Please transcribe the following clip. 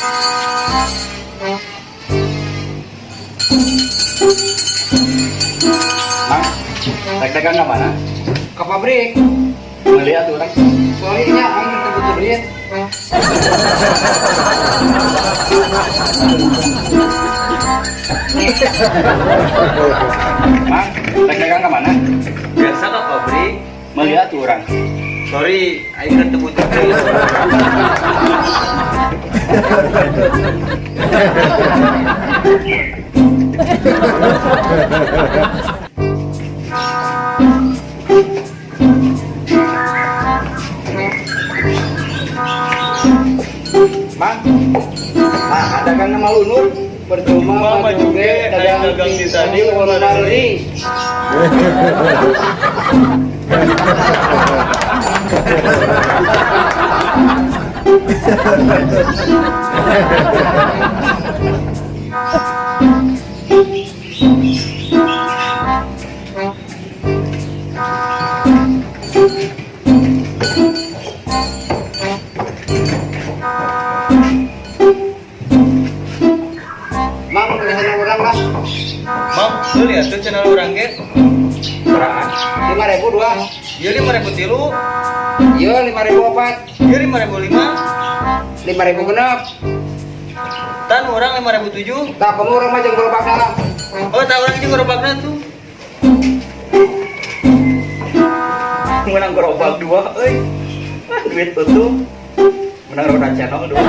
Mang, rek dagang ka mana? Ke pabrik. Meuli atuh urang. Sorry nya, aing teu butuh duit. Mang, rek dagang ka mana? Biasa ke pabrik. Meuli atuh urang. Sorry, aing teu butuh duit. Mang, nah dagang nama lunur. Percuma Mama maju juga, ge dagang dagang di tadi, ulah beli. Mang, beli sana urang lah. Mang, meuli atuh channel urang ge. Berapa? 5.000 dua. Ieu 5.003. Iya, 5.004. Ieu 5.005. 5.006. Tan urang 5.007. Tah, kamu urang mah jeung gerobakna lah. Oh, tah urang jeung gerobakna tuh. Menang gerobak dua, euy. Ah, duit utuh. Menang roda channel dua.